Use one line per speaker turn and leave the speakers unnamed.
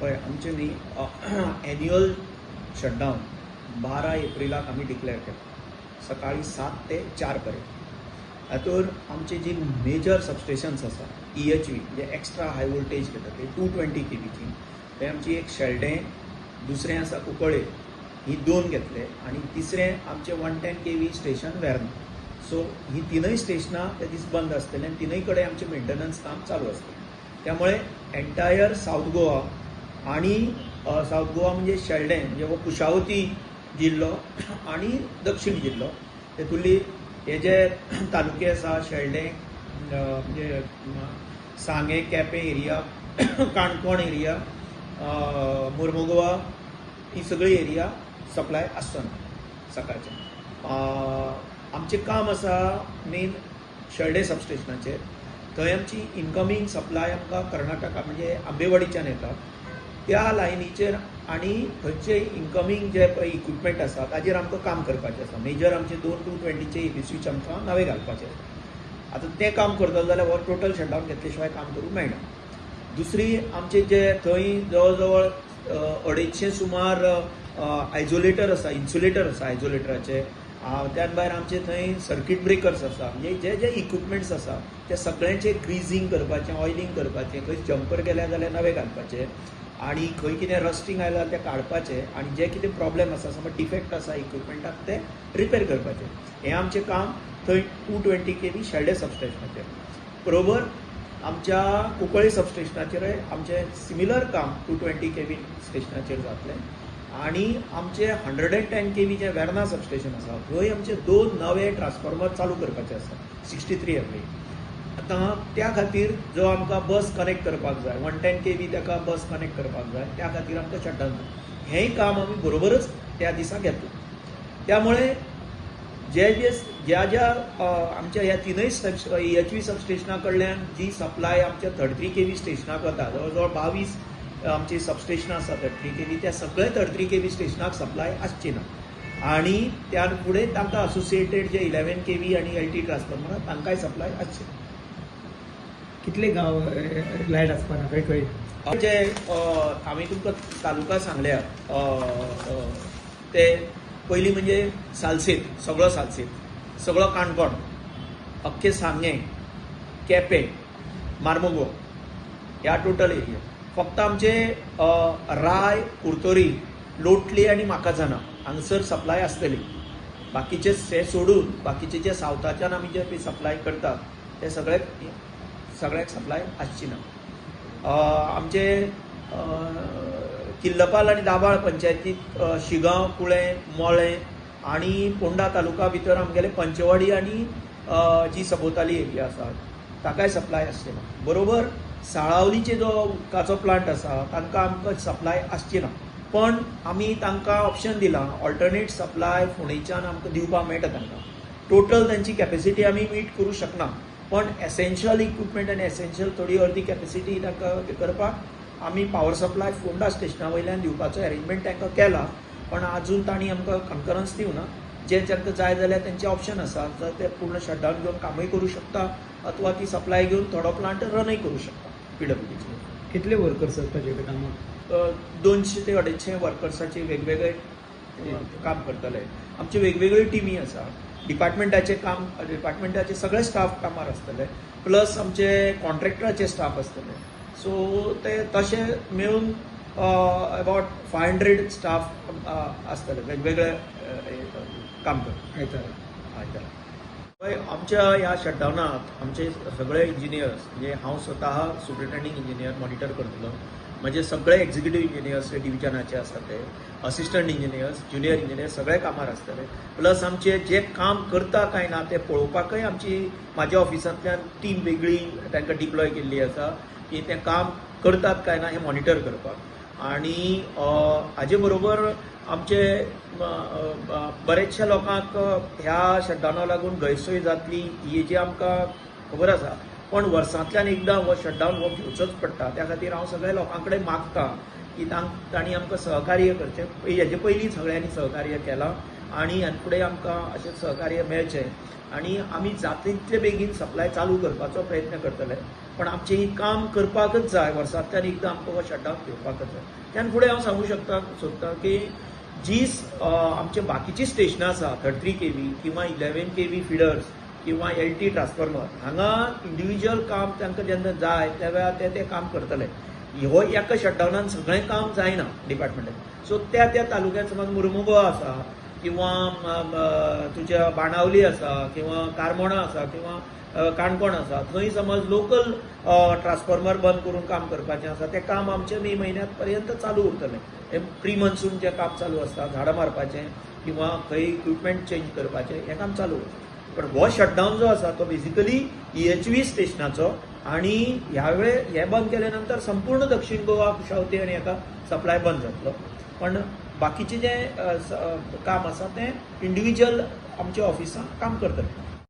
पळय, आमचें न्ही एन्युअल शटडावन 12 एप्रिलाक आमी डिक्लेअर केला, सकाळी 7 ते 4 पर्यंत. हातूंत आमची जी मेजर सबस्टेशन्स आसा, ईएचवी म्हणजे एक्स्ट्रा हाय वोल्टेज घेता ते 220 केवीची, ते आमची एक शेल्डें, दुसरें आसा कुंकळे, ही दोन घेतले आनी तिसरें आमचें 110 केवी स्टेशन वेर्ना. सो ही तिनूय स्टेशनां ते दीस बंद आसतले आनी तिनूय कडेन आमचें मेंटेनन्स काम चालू आसतलें. त्यामुळे एंटायर सावथ गोवा आणि सावथ गोवा म्हणजे शेल्डें, म्हणजे हो कुशावती जिल्लो आणि दक्षिण जिल्लो, तेतुली हे जे तालुके आसा, शेल्डें, म्हणजे सांगें, केपें एरिया, काणकोण एरिया, मुर्मुगोवा, ही सगळी एरिया सप्लाय आसचो ना सकाळचें. आमचें काम आसा मेन शेल्डें सबस्टेशनाचेर. थंय आमची इनकमींग सप्लाय आमकां कर्नाटका म्हणजे आंबेवाडीच्यान येता, त्या लायनीचेर आनी थंयचे इनकमींग जे पळय इक्विपमेंट आसा ताजेर आमकां काम करपाचें आसा. मेजर आमचे दोन 220चे एबी स्विच आमकां नवे घालपाचे आसा. आतां तें काम करतलो जाल्यार हो टोटल शटडावन घेतले शिवाय काम करूंक मेळना. दुसरी, आमचे जे थंय जवळ जवळ 250 सुमार आयजोलेटर आसा, इन्सुलेटर आसा आयजोलेटराचे, त्यान भायर आमचे थंय सर्कीट ब्रेकर्स आसा. म्हणजे जे जे इक्विपमेंट्स आसा ते सगळ्यांचे ग्रिजींग करपाचें, ऑयलिंग करपाचें, खंय जंपर गेले जाल्यार नवे घालपाचे आनी खंय कितें रस्टींग आयलां जाल्यार तें काडपाचें आनी जे कितें प्रॉब्लेम आसा, समज डिफेक्ट आसा इक्विपमेंटाक, ते रिपेर करपाचें. हें आमचें काम थंय 220 केवी शेल्डें सबस्टेशनाचेर. बरोबर आमच्या कुंकळ्ळी सबस्टेशनाचेरय आमचें सिमिलर काम 220 केवी स्टेशनाचेर जातलें आनी आमचे 110 केवी जें वेर्ना सबस्टेशन आसा, थंय आमचे दोन नवे ट्रान्सफॉर्मर चालू करपाचे आसा, 63 एमव्हीए. आतां त्या खातीर जो आमकां बस कनेक्ट करपाक जाय, 110 केवी ताका बस कनेक्ट करपाक जाय, त्या खातीर आमकां शटडावन जाय. हेंय काम आमी बरोबरच त्या दिसा घेतलां. त्यामुळे जे जे ज्या ज्या आमच्या ह्या तिनूय ईएचवी सबस्टेशना कडल्यान जी सप्लाय आमच्या 33 केवी स्टेशनाक वता, जवळ जवळ 22 आमची सबस्टेशनां आसा 33 केवी, त्या सगळे 33 केवी स्टेशनाक सप्लाय आसची ना आनी त्या फुडें तांकां असोसिएटेड जे 11 केवी आनी एलटी ट्रान्सफॉर्मर, तांकांय सप्लाय आसची ना.
कितले गांव लायट आसपाना, खंय खंय?
जे हांवें तुमकां तालुका सांगल्या, अ, अ, ते पयलीं म्हणजे सालसेत, सगळो सालसेत, सगळो काणकोण, अख्खे सांगें, केपें, मार्मुगो ह्या टोटल एरिया. फक्त आमचे राय, कुर्तोरी, लोटली आनी माकाझाना हांगसर सप्लाय आसतली. बाकीचे हे सोडून बाकीचे जे सावथाच्यान आमी जे पळय सप्लाय करतात ते सगळे सगळ्याक सप्लाय आसची ना. आमचे किल्लपाल आनी दाबाळ पंचायतीत शिगांव, कुळें, मोळें आनी पोंडा तालुका भितर आमगेले पंचवाडी आनी जी सभोवताली एरिया आसा ताकाय सप्लाय आसची ना. बरोबर साळावलीचे जो उदकाचो प्लांट आसा तांकां आमकां सप्लाय आसची ना, पण आमी तांकां ऑप्शन दिलां, ऑल्टरनेट सप्लाय फोंडेच्यान आमकां दिवपाक मेळटा तांकां. टोटल तांची कॅपेसिटी आमी मीट करूं शकना, पण एसेन्शियल इक्विपमेंट आनी एसेन्शियल थोडी अर्दी कॅपेसिटी तांकां करपाक आमी पावर सप्लाय फोंडा स्टेशना वयल्यान दिवपाचो अरेंजमेंट तांकां केला. पण अजून तांणी आमकां कन्करन्स दिवना. जे तांकां जाय जाल्यार तेंचे ऑप्शन आसा, जर ते पूर्ण शटडावन घेवन कामूय करूं शकता अथवा ती सप्लाय घेवन थोडो प्लांट रनूय करूं शकता पीडब्ल्यूडीचे.
कितले वर्कर्स आसपाचे ते कामाक?
200 ते 250 वर्कर्साचे वेगवेगळे काम करतले. आमचे वेगवेगळ्यो टिमी आसा. डिपार्टमेंटाचे काम, डिपार्टमेंटाचे सगळे स्टाफ कामार आसतले, प्लस आमचे कॉन्ट्रॅक्टराचे स्टाफ आसतले. सो ते तशे मेळून अबाउट 500 स्टाफ आसतले, वेगवेगळे हे काम करता.
आयतारा?
आयतारा. हय, आमच्या ह्या शटडावनात आमचे सगळे इंजिनियर्स, म्हणजे हांव स्वतः सुप्रिटेंडींग इंजिनियर मॉनिटर करतलो, म्हजे सगळे एक्झिक्युटीव इंजिनियर्स डिविजनाचे आसा ते, असिस्टंट इंजिनियर्स, ज्युनियर इंजिनियर सगळे कामार आसतले. प्लस आमचे जे काम करता काय ना ते पळोवपाकय आमची म्हाज्या ऑफिसांतल्यान टीम वेगळी तांकां डिप्लॉय केल्ली आसा की तें काम करतात काय ना हें मॉनिटर करपाक. आनी हाजे बरोबर आमचे बरेचशे लोकांक ह्या शटडावनाक लागून गैरसोय जातली ही जी आमकां खबर आसा, पण वर्सांतल्यान एकदां हो शटडावन हो घेवचोच पडटा. त्या खातीर हांव सगळ्या लोकां कडेन मागता की तांणी आमकां सहकार्य करचें. हेजे पयलीं सगळ्यांनी सहकार्य केलां आनी ह्यान फुडें आमकां अशें सहकार्य मेळचें आनी आमी जाता तितले बेगीन सप्लाय चालू करपाचो प्रयत्न करतले. पण आमचें ही काम करपाकच जाय. वर्सांतल्यान एकदां आमकां हो शटडावन घेवपाकच जाय. त्यान फुडें हांव सांगूं शकता सोदता की जी आमचे बाकीची स्टेशनां आसा, 33 केवी किंवा 11 केवी फिडर्स किंवा एलटी ट्रान्सफॉर्मर, हांगा इंडिविज्युअल काम तांकां जेन्ना जाय त्या वेळार ते ते काम करतले. हो एका शटडावनान सगळें काम जायना डिपार्टमेंटान. सो त्या त्या तालुक्यात, समज मुरमुगांव आसा किंवा तुज्या बाणावली आसा किंवा कारमोणा आसा किंवा काणकोण आसा, थंय समज लोकल ट्रान्सफॉर्मर बंद करून काम करपाचें आसा, तें काम आमचें मे म्हयन्यात पर्यंत चालू उरतलें. हें प्री मॉन्सून जें काम चालू आसता, झाडां मारपाचें किंवा खंय इक्विपमेंट चेंज करपाचें, हें काम चालू उरता. पण हो शटडावन जो आसा तो बेसिकली ईएचवी स्टेशनाचो आणि ह्या वेळ हे बंद केल्या नंतर संपूर्ण दक्षिण गोवा, कुशावती आनी हाका सप्लाय बंद जातलो. पण बाकीचें जें काम आसा तें इंडिविज्युअल आमच्या ऑफिसांत काम करतले.